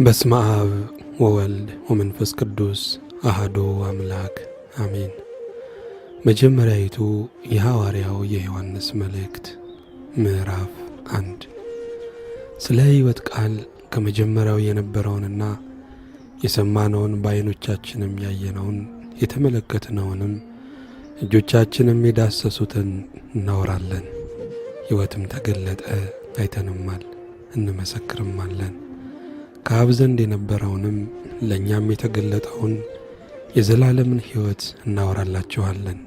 በስመ አብ ወወልድ ወመንፈስ ቅዱስ አሐዱ አምላክ አሜን። መጀመሪያይቱ የሐዋርያው የዮሐንስ መልእክት ምዕራፍ 1። ስለ ሕይወት ቃል ከመጀመሪያው የነበረውንና የሰማነውን በዓይኖቻችንም ያየነውን የተመለከትነውንም እጆቻችንም የዳሰሱትን እናወራለን። ሕይወትም ተገለጠ፣ አይተንማል፣ እንመሰክርማለን። ከአብ ዘንድ የነበረውንም ለእኛም የተገለጠውን የዘላለምን ሕይወት እናወራላችኋለን።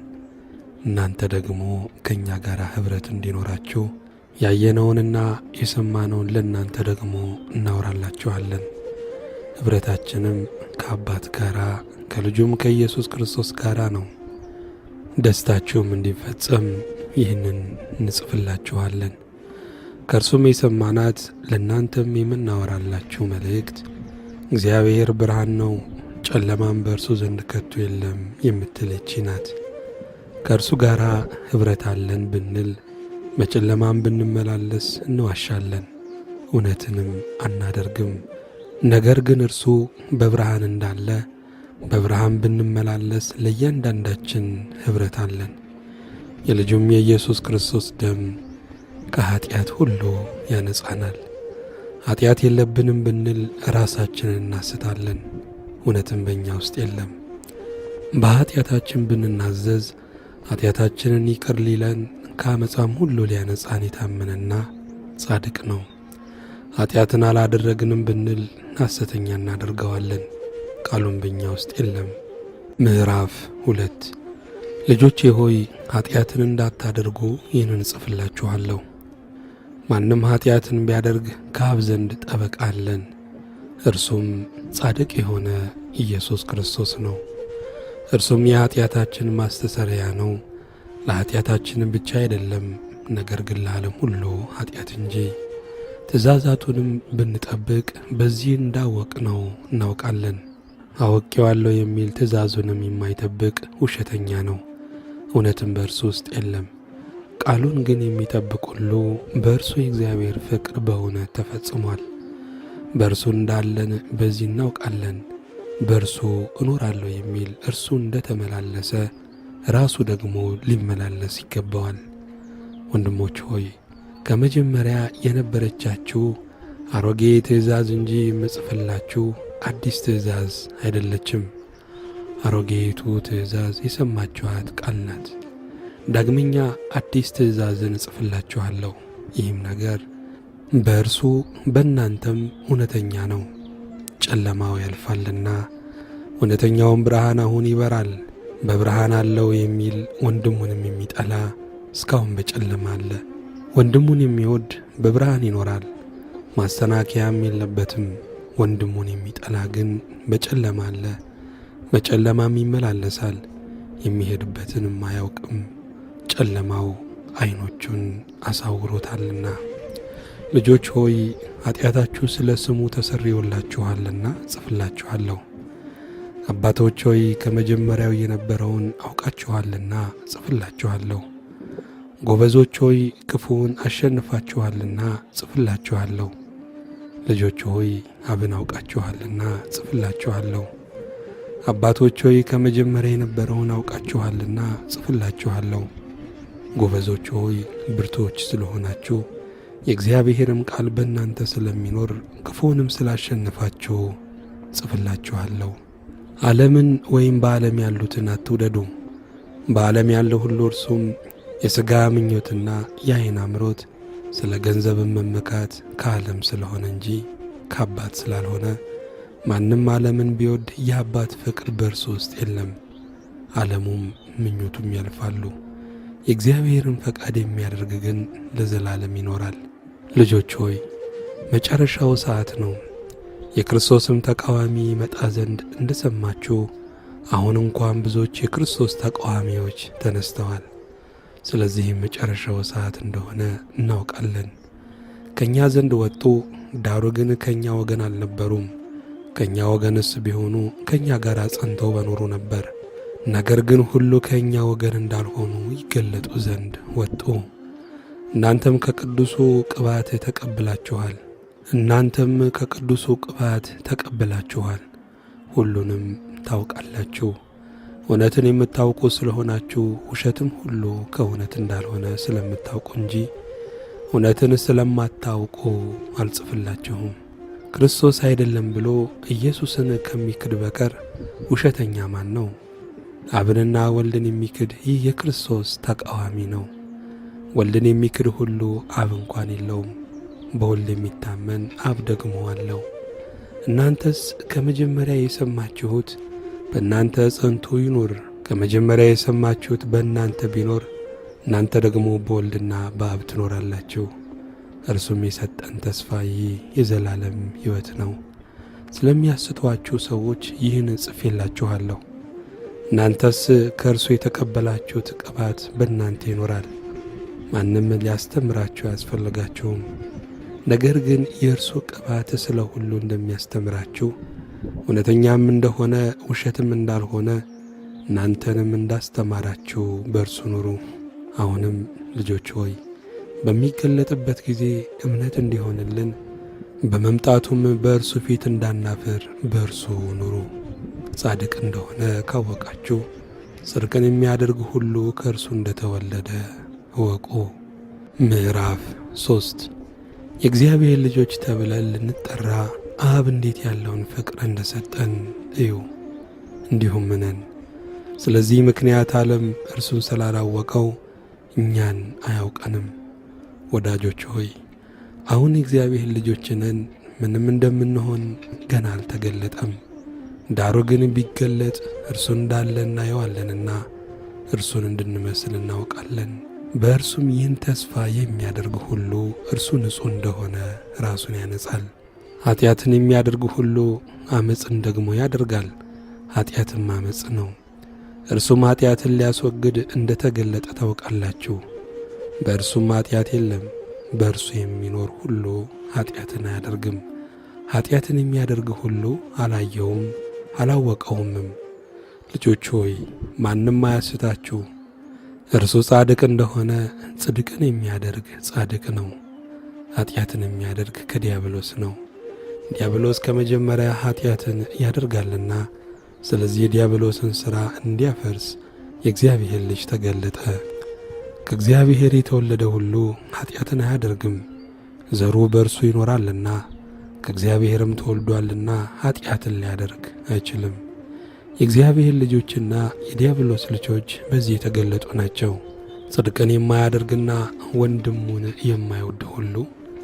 እናንተ ደግሞ ከእኛ ጋር ኅብረት እንዲኖራችሁ ያየነውንና የሰማነውን ለእናንተ ደግሞ እናወራላችኋለን። ኅብረታችንም ከአባት ጋር ከልጁም ከኢየሱስ ክርስቶስ ጋር ነው። ደስታችሁም እንዲፈጸም ይህንን እንጽፍላችኋለን። ከእርሱም የሰማናት ለእናንተም የምናወራላችሁ መልእክት እግዚአብሔር ብርሃን ነው፣ ጨለማም በእርሱ ዘንድ ከቶ የለም የምትል ይህች ናት። ከእርሱ ጋር ኅብረት አለን ብንል በጨለማም ብንመላለስ እንዋሻለን፣ እውነትንም አናደርግም። ነገር ግን እርሱ በብርሃን እንዳለ በብርሃን ብንመላለስ ለእያንዳንዳችን ኅብረት አለን። የልጁም የኢየሱስ ክርስቶስ ደም ከኀጢአት ሁሉ ያነጻናል። ኀጢአት የለብንም ብንል ራሳችንን እናስታለን፣ እውነትም በእኛ ውስጥ የለም። በኀጢአታችን ብንናዘዝ ኀጢአታችንን ይቅር ሊለን ከዓመፃም ሁሉ ሊያነጻን የታመነና ጻድቅ ነው። ኀጢአትን አላደረግንም ብንል ሐሰተኛ እናደርገዋለን፣ ቃሉም በእኛ ውስጥ የለም። ምዕራፍ 2። ልጆቼ ሆይ ኀጢአትን እንዳታደርጉ ይህንን እጽፍላችኋለሁ። ማንም ኀጢአትን ቢያደርግ ከአብ ዘንድ ጠበቃ አለን፣ እርሱም ጻድቅ የሆነ ኢየሱስ ክርስቶስ ነው። እርሱም የኀጢአታችን ማስተሰሪያ ነው፣ ለኀጢአታችን ብቻ አይደለም፣ ነገር ግን ለዓለም ሁሉ ኀጢአት እንጂ። ትእዛዛቱንም ብንጠብቅ በዚህ እንዳወቅነው እናውቃለን። አውቄዋለሁ የሚል ትእዛዙንም የማይጠብቅ ውሸተኛ ነው፣ እውነትም በእርሱ ውስጥ የለም። ቃሉን ግን የሚጠብቅ ሁሉ በእርሱ የእግዚአብሔር ፍቅር በእውነት ተፈጽሟል። በእርሱ እንዳለን በዚህ እናውቃለን። በእርሱ እኖራለሁ የሚል እርሱ እንደ ተመላለሰ ራሱ ደግሞ ሊመላለስ ይገባዋል። ወንድሞች ሆይ ከመጀመሪያ የነበረቻችሁ አሮጌ ትእዛዝ እንጂ የምጽፍላችሁ አዲስ ትእዛዝ አይደለችም። አሮጌይቱ ትእዛዝ የሰማችኋት ቃል ናት። ዳግመኛ አዲስ ትእዛዝን እጽፍላችኋለሁ። ይህም ነገር በእርሱ በእናንተም እውነተኛ ነው። ጨለማው ያልፋልና እውነተኛውም ብርሃን አሁን ይበራል። በብርሃን አለው የሚል ወንድሙንም የሚጠላ እስካሁን በጨለማ አለ። ወንድሙን የሚወድ በብርሃን ይኖራል፣ ማሰናከያም የለበትም። ወንድሙን የሚጠላ ግን በጨለማ አለ፣ በጨለማም ይመላለሳል፣ የሚሄድበትንም አያውቅም፣ ጨለማው ዓይኖቹን አሳውሮታልና። ልጆች ሆይ ኃጢአታችሁ ስለ ስሙ ተሰርዮላችኋልና እጽፍላችኋለሁ። አባቶች ሆይ ከመጀመሪያው የነበረውን አውቃችኋልና እጽፍላችኋለሁ። ጎበዞች ሆይ ክፉውን አሸንፋችኋልና እጽፍላችኋለሁ። ልጆች ሆይ አብን አውቃችኋልና እጽፍላችኋለሁ። አባቶች ሆይ ከመጀመሪያ የነበረውን አውቃችኋልና እጽፍላችኋለሁ። ጎበዞች ሆይ ብርቱዎች ስለሆናችሁ የእግዚአብሔርም ቃል በእናንተ ስለሚኖር ክፉውንም ስላሸነፋችሁ ጽፍላችኋለሁ። ዓለምን ወይም በዓለም ያሉትን አትውደዱ። በዓለም ያለው ሁሉ እርሱም የሥጋ ምኞትና የዓይን አምሮት፣ ስለ ገንዘብን መመካት ከዓለም ስለሆነ እንጂ ከአባት ስላልሆነ ማንም ዓለምን ቢወድ የአባት ፍቅር በእርሱ ውስጥ የለም። ዓለሙም ምኞቱም ያልፋሉ። የእግዚአብሔርን ፈቃድ የሚያደርግ ግን ለዘላለም ይኖራል። ልጆች ሆይ መጨረሻው ሰዓት ነው። የክርስቶስም ተቃዋሚ ይመጣ ዘንድ እንደ ሰማችሁ አሁን እንኳን ብዙዎች የክርስቶስ ተቃዋሚዎች ተነስተዋል። ስለዚህም መጨረሻው ሰዓት እንደሆነ እናውቃለን። ከእኛ ዘንድ ወጡ፣ ዳሩ ግን ከእኛ ወገን አልነበሩም። ከእኛ ወገንስ ቢሆኑ ከእኛ ጋር ጸንተው በኖሩ ነበር። ነገር ግን ሁሉ ከእኛ ወገን እንዳልሆኑ ይገለጡ ዘንድ ወጡ። እናንተም ከቅዱሱ ቅባት ተቀብላችኋል፣ እናንተም ከቅዱሱ ቅባት ተቀብላችኋል፣ ሁሉንም ታውቃላችሁ። እውነትን የምታውቁ ስለሆናችሁ ውሸትም ሁሉ ከእውነት እንዳልሆነ ስለምታውቁ እንጂ እውነትን ስለማታውቁ አልጽፍላችሁም። ክርስቶስ አይደለም ብሎ ኢየሱስን ከሚክድ በቀር ውሸተኛ ማን ነው? አብንና ወልድን የሚክድ ይህ የክርስቶስ ተቃዋሚ ነው። ወልድን የሚክድ ሁሉ አብ እንኳን የለውም። በወልድ የሚታመን አብ ደግሞ አለው። እናንተስ ከመጀመሪያ የሰማችሁት በእናንተ ጸንቶ ይኑር። ከመጀመሪያ የሰማችሁት በእናንተ ቢኖር እናንተ ደግሞ በወልድና በአብ ትኖራላችሁ። እርሱም የሰጠን ተስፋ ይህ የዘላለም ሕይወት ነው። ስለሚያስቷችሁ ሰዎች ይህን ጽፌላችኋለሁ። እናንተስ ከእርሱ የተቀበላችሁት ቅባት በእናንተ ይኖራል፣ ማንም ሊያስተምራችሁ አያስፈልጋችሁም። ነገር ግን የእርሱ ቅባት ስለ ሁሉ እንደሚያስተምራችሁ እውነተኛም እንደሆነ ውሸትም እንዳልሆነ እናንተንም እንዳስተማራችሁ በእርሱ ኑሩ። አሁንም ልጆች ሆይ በሚገለጥበት ጊዜ እምነት እንዲሆንልን በመምጣቱም በእርሱ ፊት እንዳናፍር በእርሱ ኑሩ። ጻድቅ እንደሆነ ካወቃችሁ ጽድቅን የሚያደርግ ሁሉ ከእርሱ እንደተወለደ እወቁ። ምዕራፍ 3። የእግዚአብሔር ልጆች ተብለን ልንጠራ አብ እንዴት ያለውን ፍቅር እንደሰጠን እዩ። እንዲሁም ነን። ስለዚህ ምክንያት ዓለም እርሱን ስላላወቀው እኛን አያውቀንም። ወዳጆች ሆይ አሁን የእግዚአብሔር ልጆች ነን፣ ምንም እንደምንሆን ገና አልተገለጠም። ዳሩ ግን ቢገለጥ እርሱ እንዳለ እናየዋለንና እርሱን እንድንመስል እናውቃለን። በእርሱም ይህን ተስፋ የሚያደርግ ሁሉ እርሱ ንጹሕ እንደሆነ ራሱን ያነጻል። ኀጢአትን የሚያደርግ ሁሉ ዓመፅን ደግሞ ያደርጋል፣ ኀጢአትም ዓመፅ ነው። እርሱም ኀጢአትን ሊያስወግድ እንደ ተገለጠ ታውቃላችሁ። በእርሱም ኀጢአት የለም። በእርሱ የሚኖር ሁሉ ኀጢአትን አያደርግም። ኀጢአትን የሚያደርግ ሁሉ አላየውም አላወቀውምም። ልጆች ሆይ ማንም አያስታችሁ። እርሱ ጻድቅ እንደሆነ ጽድቅን የሚያደርግ ጻድቅ ነው። ኀጢአትን የሚያደርግ ከዲያብሎስ ነው። ዲያብሎስ ከመጀመሪያ ኀጢአትን ያደርጋልና፣ ስለዚህ የዲያብሎስን ሥራ እንዲያፈርስ የእግዚአብሔር ልጅ ተገለጠ። ከእግዚአብሔር የተወለደ ሁሉ ኀጢአትን አያደርግም፣ ዘሩ በእርሱ ይኖራልና፣ ከእግዚአብሔርም ተወልዷልና ኀጢአትን ሊያደርግ አይችልም። የእግዚአብሔር ልጆችና የዲያብሎስ ልጆች በዚህ የተገለጡ ናቸው። ጽድቅን የማያደርግና ወንድሙን የማይወድ ሁሉ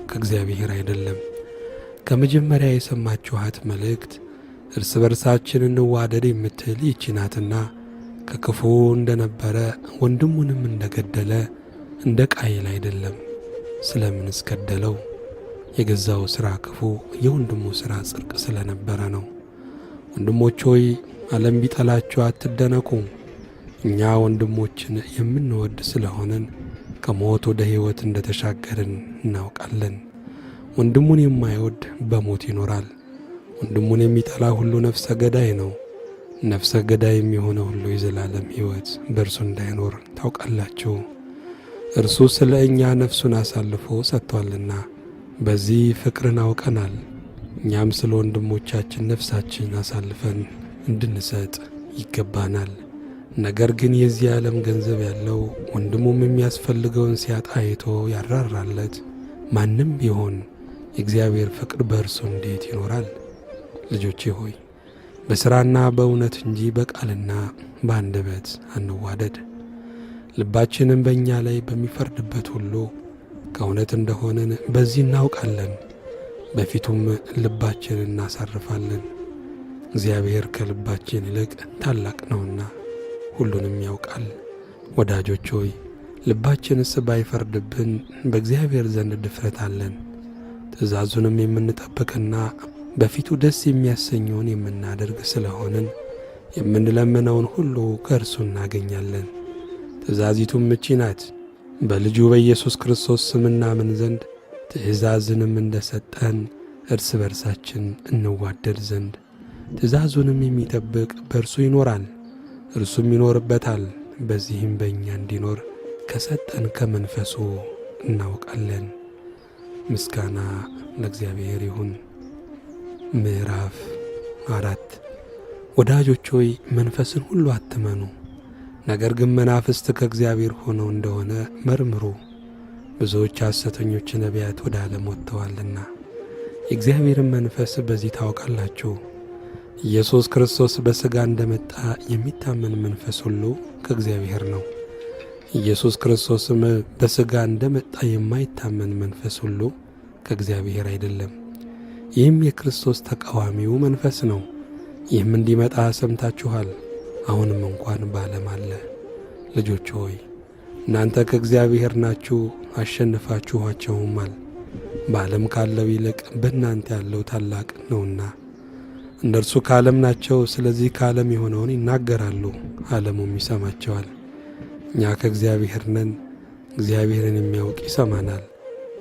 ከእግዚአብሔር አይደለም። ከመጀመሪያ የሰማችኋት መልእክት እርስ በርሳችን እንዋደድ የምትል ይህች ናትና ከክፉ እንደነበረ ወንድሙንም እንደገደለ እንደ ቃየል አይደለም። ስለምንስ ገደለው? የገዛው ሥራ ክፉ የወንድሙ ሥራ ጽድቅ ስለነበረ ነው። ወንድሞች ሆይ ዓለም ቢጠላችሁ አትደነቁ። እኛ ወንድሞችን የምንወድ ስለሆንን ከሞት ወደ ሕይወት እንደ ተሻገርን እናውቃለን። ወንድሙን የማይወድ በሞት ይኖራል። ወንድሙን የሚጠላ ሁሉ ነፍሰ ገዳይ ነው። ነፍሰ ገዳይ የሚሆነ ሁሉ የዘላለም ሕይወት በእርሱ እንዳይኖር ታውቃላችሁ። እርሱ ስለ እኛ ነፍሱን አሳልፎ ሰጥቶአልና በዚህ ፍቅርን አውቀናል። እኛም ስለ ወንድሞቻችን ነፍሳችን አሳልፈን እንድንሰጥ ይገባናል። ነገር ግን የዚህ ዓለም ገንዘብ ያለው ወንድሙም የሚያስፈልገውን ሲያጣ አይቶ ያራራለት ማንም ቢሆን የእግዚአብሔር ፍቅር በእርሱ እንዴት ይኖራል? ልጆቼ ሆይ በሥራና በእውነት እንጂ በቃልና በአንደበት አንዋደድ። ልባችንም በእኛ ላይ በሚፈርድበት ሁሉ ከእውነት እንደሆንን በዚህ እናውቃለን፣ በፊቱም ልባችንን እናሳርፋለን። እግዚአብሔር ከልባችን ይልቅ ታላቅ ነውና ሁሉንም ያውቃል። ወዳጆች ሆይ ልባችንስ ባይፈርድብን በእግዚአብሔር ዘንድ ድፍረት አለን። ትእዛዙንም የምንጠብቅና በፊቱ ደስ የሚያሰኘውን የምናደርግ ስለሆንን የምንለምነውን ሁሉ ከእርሱ እናገኛለን። ትእዛዚቱም እቺ ናት፣ በልጁ በኢየሱስ ክርስቶስ ስም እናምን ዘንድ ትእዛዝንም እንደ ሰጠን እርስ በርሳችን እንዋደድ ዘንድ። ትእዛዙንም የሚጠብቅ በእርሱ ይኖራል፣ እርሱም ይኖርበታል። በዚህም በእኛ እንዲኖር ከሰጠን ከመንፈሱ እናውቃለን። ምስጋና ለእግዚአብሔር ይሁን። ምዕራፍ 4። ወዳጆች ሆይ፣ መንፈስን ሁሉ አትመኑ፣ ነገር ግን መናፍስት ከእግዚአብሔር ሆነው እንደሆነ መርምሩ፣ ብዙዎች ሐሰተኞች ነቢያት ወደ ዓለም ወጥተዋልና። የእግዚአብሔርን መንፈስ በዚህ ታውቃላችሁ። ኢየሱስ ክርስቶስ በሥጋ እንደመጣ የሚታመን መንፈስ ሁሉ ከእግዚአብሔር ነው። ኢየሱስ ክርስቶስም በሥጋ እንደመጣ የማይታመን መንፈስ ሁሉ ከእግዚአብሔር አይደለም። ይህም የክርስቶስ ተቃዋሚው መንፈስ ነው። ይህም እንዲመጣ ሰምታችኋል፣ አሁንም እንኳን በዓለም አለ። ልጆች ሆይ፣ እናንተ ከእግዚአብሔር ናችሁ፣ አሸንፋችኋቸውማል። በዓለም ካለው ይልቅ በእናንተ ያለው ታላቅ ነውና። እነርሱ ከዓለም ናቸው፣ ስለዚህ ከዓለም የሆነውን ይናገራሉ፣ ዓለሙም ይሰማቸዋል። እኛ ከእግዚአብሔር ነን። እግዚአብሔርን የሚያውቅ ይሰማናል፣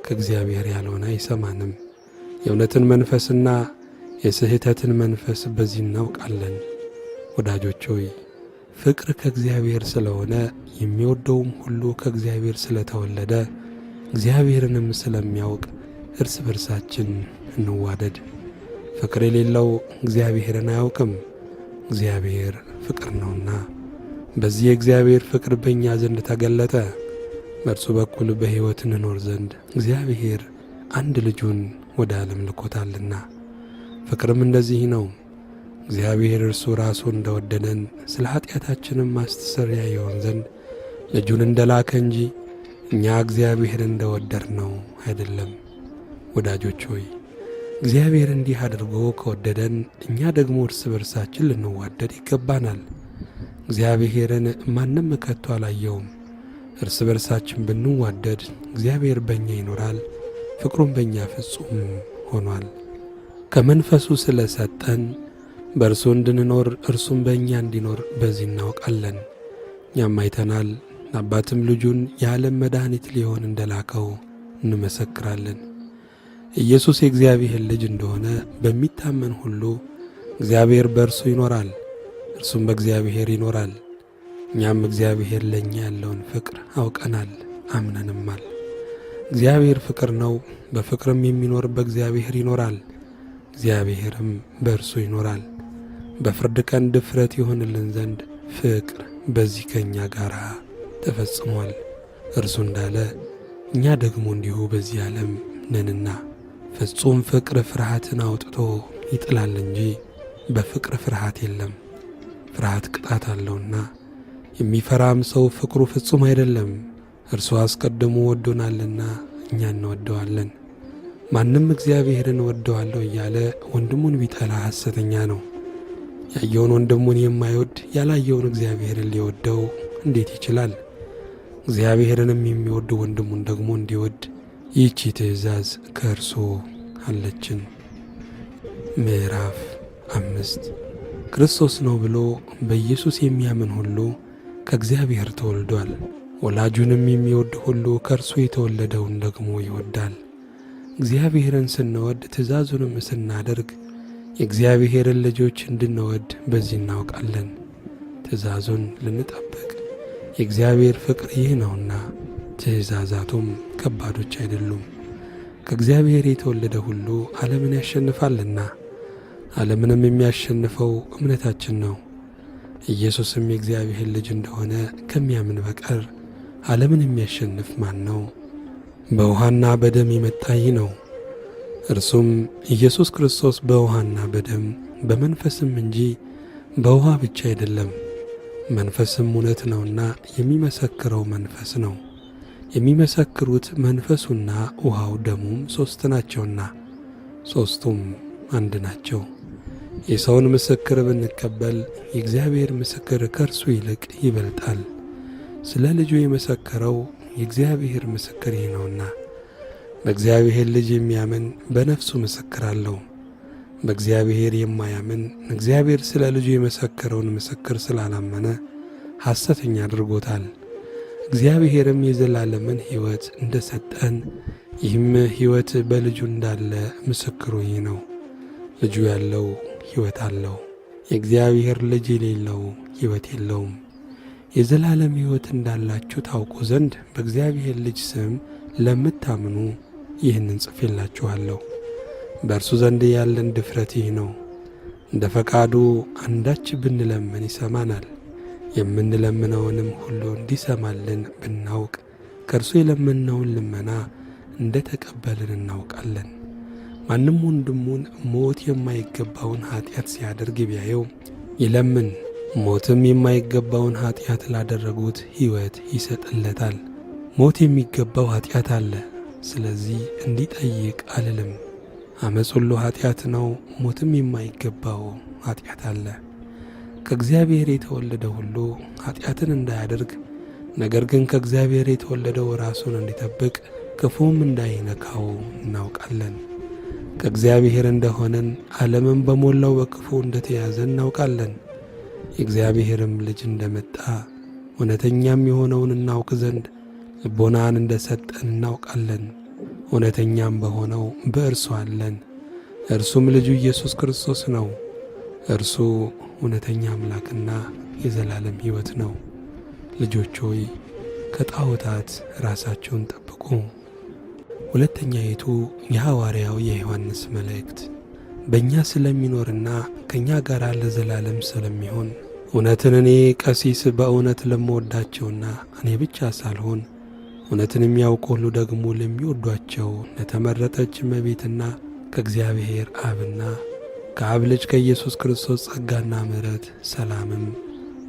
ከእግዚአብሔር ያልሆነ አይሰማንም። የእውነትን መንፈስና የስህተትን መንፈስ በዚህ እናውቃለን። ወዳጆች ሆይ፣ ፍቅር ከእግዚአብሔር ስለሆነ የሚወደውም ሁሉ ከእግዚአብሔር ስለተወለደ እግዚአብሔርንም ስለሚያውቅ እርስ በርሳችን እንዋደድ። ፍቅር የሌለው እግዚአብሔርን አያውቅም፣ እግዚአብሔር ፍቅር ነውና። በዚህ የእግዚአብሔር ፍቅር በእኛ ዘንድ ተገለጠ፣ በእርሱ በኩል በሕይወት እንኖር ዘንድ እግዚአብሔር አንድ ልጁን ወደ ዓለም ልኮታልና። ፍቅርም እንደዚህ ነው፣ እግዚአብሔር እርሱ ራሱ እንደወደደን ስለ ኀጢአታችንም ማስተስረያ ይሆን ዘንድ ልጁን እንደላከ እንጂ እኛ እግዚአብሔር እንደወደድነው አይደለም። ወዳጆች ሆይ፣ እግዚአብሔር እንዲህ አድርጎ ከወደደን እኛ ደግሞ እርስ በርሳችን ልንዋደድ ይገባናል። እግዚአብሔርን ማንም ከቶ አላየውም። እርስ በርሳችን ብንዋደድ እግዚአብሔር በእኛ ይኖራል፣ ፍቅሩም በእኛ ፍጹም ሆኗል። ከመንፈሱ ስለ ሰጠን በእርሱ እንድንኖር እርሱም በእኛ እንዲኖር በዚህ እናውቃለን። እኛም አይተናል፣ አባትም ልጁን የዓለም መድኃኒት ሊሆን እንደላከው እንመሰክራለን። ኢየሱስ የእግዚአብሔር ልጅ እንደሆነ በሚታመን ሁሉ እግዚአብሔር በእርሱ ይኖራል፣ እርሱም በእግዚአብሔር ይኖራል። እኛም እግዚአብሔር ለእኛ ያለውን ፍቅር አውቀናል፣ አምነንማል። እግዚአብሔር ፍቅር ነው። በፍቅርም የሚኖር በእግዚአብሔር ይኖራል፣ እግዚአብሔርም በእርሱ ይኖራል። በፍርድ ቀን ድፍረት ይሆንልን ዘንድ ፍቅር በዚህ ከእኛ ጋር ተፈጽሟል። እርሱ እንዳለ እኛ ደግሞ እንዲሁ በዚህ ዓለም ነንና። ፍጹም ፍቅር ፍርሃትን አውጥቶ ይጥላል እንጂ በፍቅር ፍርሃት የለም። ፍርሃት ቅጣት አለውና የሚፈራም ሰው ፍቅሩ ፍጹም አይደለም። እርሱ አስቀድሞ ወዶናልና እኛ እንወደዋለን። ማንም እግዚአብሔርን እወደዋለሁ እያለ ወንድሙን ቢጠላ ሐሰተኛ ነው። ያየውን ወንድሙን የማይወድ ያላየውን እግዚአብሔርን ሊወደው እንዴት ይችላል? እግዚአብሔርንም የሚወድ ወንድሙን ደግሞ እንዲወድ ይህቺ ትእዛዝ ከእርሱ አለችን። ምዕራፍ 5። ክርስቶስ ነው ብሎ በኢየሱስ የሚያምን ሁሉ ከእግዚአብሔር ተወልዷል። ወላጁንም የሚወድ ሁሉ ከእርሱ የተወለደውን ደግሞ ይወዳል። እግዚአብሔርን ስንወድ ትእዛዙንም ስናደርግ የእግዚአብሔርን ልጆች እንድንወድ በዚህ እናውቃለን። ትእዛዙን ልንጠብቅ የእግዚአብሔር ፍቅር ይህ ነውና፣ ትእዛዛቱም ከባዶች አይደሉም። ከእግዚአብሔር የተወለደ ሁሉ ዓለምን ያሸንፋልና፣ ዓለምንም የሚያሸንፈው እምነታችን ነው። ኢየሱስም የእግዚአብሔር ልጅ እንደሆነ ከሚያምን በቀር ዓለምን የሚያሸንፍ ማን ነው? በውሃና በደም የመጣ ይህ ነው። እርሱም ኢየሱስ ክርስቶስ በውሃና በደም በመንፈስም እንጂ በውሃ ብቻ አይደለም። መንፈስም እውነት ነውና የሚመሰክረው መንፈስ ነው። የሚመሰክሩት መንፈሱና ውሃው ደሙም ሦስት ናቸውና ሦስቱም አንድ ናቸው። የሰውን ምስክር ብንቀበል የእግዚአብሔር ምስክር ከእርሱ ይልቅ ይበልጣል። ስለ ልጁ የመሰከረው የእግዚአብሔር ምስክር ይህ ነውና። በእግዚአብሔር ልጅ የሚያምን በነፍሱ ምስክር አለው። በእግዚአብሔር የማያምን እግዚአብሔር ስለ ልጁ የመሰከረውን ምስክር ስላላመነ ሐሰተኛ አድርጎታል። እግዚአብሔርም የዘላለምን ሕይወት እንደ ሰጠን ይህም ሕይወት በልጁ እንዳለ ምስክሩ ይህ ነው። ልጁ ያለው ሕይወት አለው፣ የእግዚአብሔር ልጅ የሌለው ሕይወት የለውም። የዘላለም ሕይወት እንዳላችሁ ታውቁ ዘንድ በእግዚአብሔር ልጅ ስም ለምታምኑ ይህንን ጽፌላችኋለሁ። በእርሱ ዘንድ ያለን ድፍረት ይህ ነው፣ እንደ ፈቃዱ አንዳች ብንለምን ይሰማናል። የምንለምነውንም ሁሉ እንዲሰማልን ብናውቅ ከእርሱ የለመነውን ልመና እንደ ተቀበልን እናውቃለን። ማንም ወንድሙን ሞት የማይገባውን ኀጢአት ሲያደርግ ቢያየው ይለምን፣ ሞትም የማይገባውን ኀጢአት ላደረጉት ሕይወት ይሰጥለታል። ሞት የሚገባው ኀጢአት አለ፣ ስለዚህ እንዲጠይቅ አልልም። ዓመፅ ሁሉ ኀጢአት ነው፣ ሞትም የማይገባው ኀጢአት አለ። ከእግዚአብሔር የተወለደ ሁሉ ኀጢአትን እንዳያደርግ፣ ነገር ግን ከእግዚአብሔር የተወለደው ራሱን እንዲጠብቅ ክፉም እንዳይነካው እናውቃለን። ከእግዚአብሔር እንደሆነን ዓለምም በሞላው በክፉ እንደተያዘ እናውቃለን። የእግዚአብሔርም ልጅ እንደመጣ እውነተኛም የሆነውን እናውቅ ዘንድ ልቦናን እንደ ሰጠን እናውቃለን። እውነተኛም በሆነው በእርሱ አለን። እርሱም ልጁ ኢየሱስ ክርስቶስ ነው። እርሱ እውነተኛ አምላክና የዘላለም ሕይወት ነው። ልጆች ሆይ ከጣዖታት ራሳችሁን ጠብቁ። ሁለተኛይቱ የሐዋርያው የዮሐንስ መልእክት በእኛ ስለሚኖርና ከእኛ ጋር ለዘላለም ስለሚሆን እውነትን እኔ ቀሲስ በእውነት ለምወዳቸውና እኔ ብቻ ሳልሆን እውነትን የሚያውቁ ሁሉ ደግሞ ለሚወዷቸው ለተመረጠች እመቤትና ከእግዚአብሔር አብና ከአብ ልጅ ከኢየሱስ ክርስቶስ ጸጋና ምሕረት ሰላምም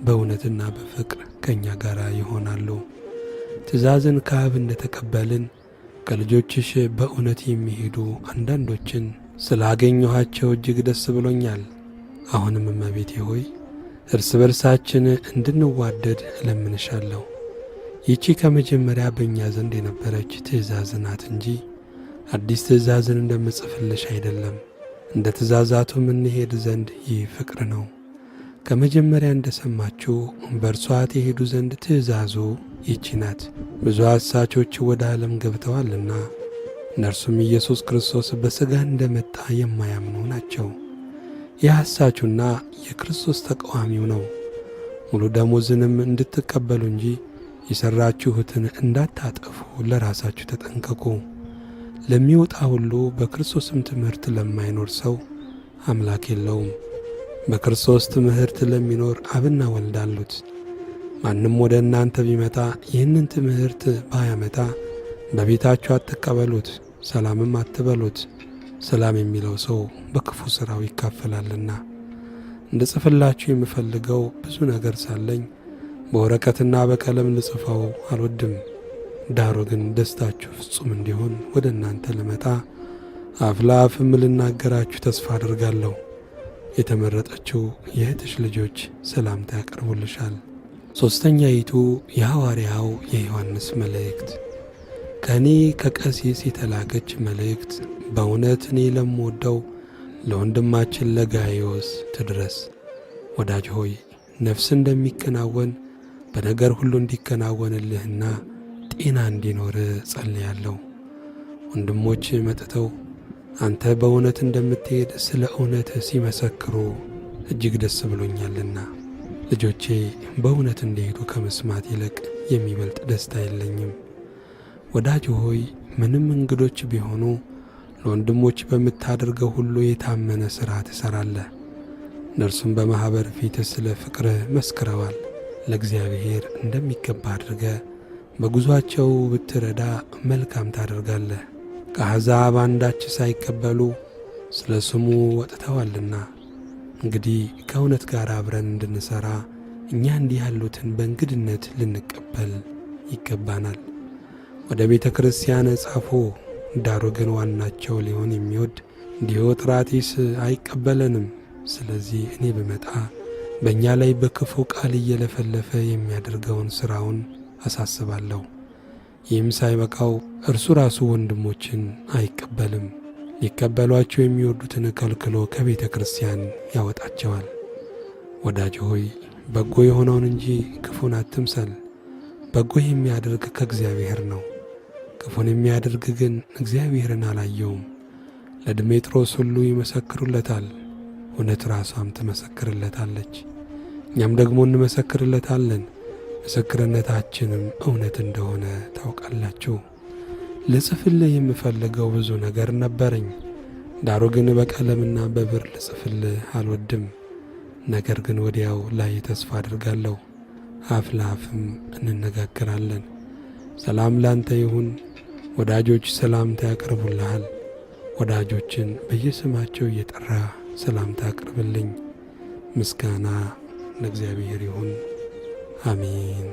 በእውነትና በፍቅር ከእኛ ጋር ይሆናሉ። ትእዛዝን ከአብ እንደ ተቀበልን ከልጆችሽ በእውነት የሚሄዱ አንዳንዶችን ስላገኘኋቸው እጅግ ደስ ብሎኛል። አሁንም እመቤቴ ሆይ እርስ በርሳችን እንድንዋደድ እለምንሻለሁ። ይቺ ከመጀመሪያ በእኛ ዘንድ የነበረች ትእዛዝ ናት እንጂ አዲስ ትእዛዝን እንደምጽፍልሽ አይደለም። እንደ ትእዛዛቱ እንሄድ ዘንድ ይህ ፍቅር ነው። ከመጀመሪያ እንደ ሰማችሁ በእርሷ ትሄዱ ዘንድ ትእዛዙ ይቺ ናት። ብዙ አሳቾች ወደ ዓለም ገብተዋልና እነርሱም ኢየሱስ ክርስቶስ በሥጋ እንደመጣ የማያምኑ ናቸው። የሐሳቹና የክርስቶስ ተቃዋሚው ነው። ሙሉ ደሞዝንም እንድትቀበሉ እንጂ የሠራችሁትን እንዳታጠፉ ለራሳችሁ ተጠንቀቁ። ለሚወጣ ሁሉ በክርስቶስም ትምህርት ለማይኖር ሰው አምላክ የለውም። በክርስቶስ ትምህርት ለሚኖር አብና ወልድ አሉት። ማንም ወደ እናንተ ቢመጣ ይህንን ትምህርት ባያመጣ በቤታችሁ አትቀበሉት፣ ሰላምም አትበሉት። ሰላም የሚለው ሰው በክፉ ሥራው ይካፈላልና። እንድጽፍላችሁ የምፈልገው ብዙ ነገር ሳለኝ በወረቀትና በቀለም ልጽፈው አልወድም። ዳሩ ግን ደስታችሁ ፍጹም እንዲሆን ወደ እናንተ ልመጣ አፍ ለአፍም ልናገራችሁ ተስፋ አድርጋለሁ። የተመረጠችው የእህትሽ ልጆች ሰላምታ ያቀርቡልሻል። ሦስተኛይቱ የሐዋርያው የዮሐንስ መልእክት። ከእኔ ከቀሲስ የተላከች መልእክት በእውነት እኔ ለምወደው ለወንድማችን ለጋይዮስ ትድረስ። ወዳጅ ሆይ ነፍስ እንደሚከናወን በነገር ሁሉ እንዲከናወንልህና ጤና እንዲኖር ጸልያለሁ። ወንድሞች መጥተው አንተ በእውነት እንደምትሄድ ስለ እውነት ሲመሰክሩ እጅግ ደስ ብሎኛልና፣ ልጆቼ በእውነት እንዲሄዱ ከመስማት ይልቅ የሚበልጥ ደስታ የለኝም። ወዳጅ ሆይ ምንም እንግዶች ቢሆኑ ለወንድሞች በምታደርገው ሁሉ የታመነ ሥራ ትሠራለህ። እነርሱም በማኅበር ፊት ስለ ፍቅርህ መስክረዋል። ለእግዚአብሔር እንደሚገባ አድርገ በጉዞአቸው ብትረዳ መልካም ታደርጋለህ። ከአሕዛብ አንዳች ሳይቀበሉ ስለ ስሙ ወጥተዋልና፣ እንግዲህ ከእውነት ጋር አብረን እንድንሠራ እኛ እንዲህ ያሉትን በእንግድነት ልንቀበል ይገባናል። ወደ ቤተ ክርስቲያን ጻፉ። ዳሩ ግን ዋናቸው ሊሆን የሚወድ ዲዮጥራጢስ አይቀበለንም። ስለዚህ እኔ ብመጣ በእኛ ላይ በክፉ ቃል እየለፈለፈ የሚያደርገውን ሥራውን አሳስባለሁ። ይህም ሳይበቃው እርሱ ራሱ ወንድሞችን አይቀበልም። ሊቀበሏቸው የሚወዱትን ከልክሎ ከቤተ ክርስቲያን ያወጣቸዋል። ወዳጅ ሆይ በጎ የሆነውን እንጂ ክፉን አትምሰል። በጎ የሚያደርግ ከእግዚአብሔር ነው። ክፉን የሚያደርግ ግን እግዚአብሔርን አላየውም። ለድሜጥሮስ ሁሉ ይመሰክሩለታል፣ እውነት ራሷም ትመሰክርለታለች። እኛም ደግሞ እንመሰክርለታለን፣ ምስክርነታችንም እውነት እንደሆነ ታውቃላችሁ። ልጽፍልህ የምፈልገው ብዙ ነገር ነበረኝ፣ ዳሩ ግን በቀለምና በብር ልጽፍልህ አልወድም። ነገር ግን ወዲያው ላይ ተስፋ አድርጋለሁ፣ አፍ ለአፍም እንነጋገራለን። ሰላም ላንተ ይሁን። ወዳጆች ሰላምታ ያቀርቡልሃል። ወዳጆችን በየስማቸው እየጠራ ሰላምታ አቅርብልኝ። ምስጋና ለእግዚአብሔር ይሁን፣ አሜን።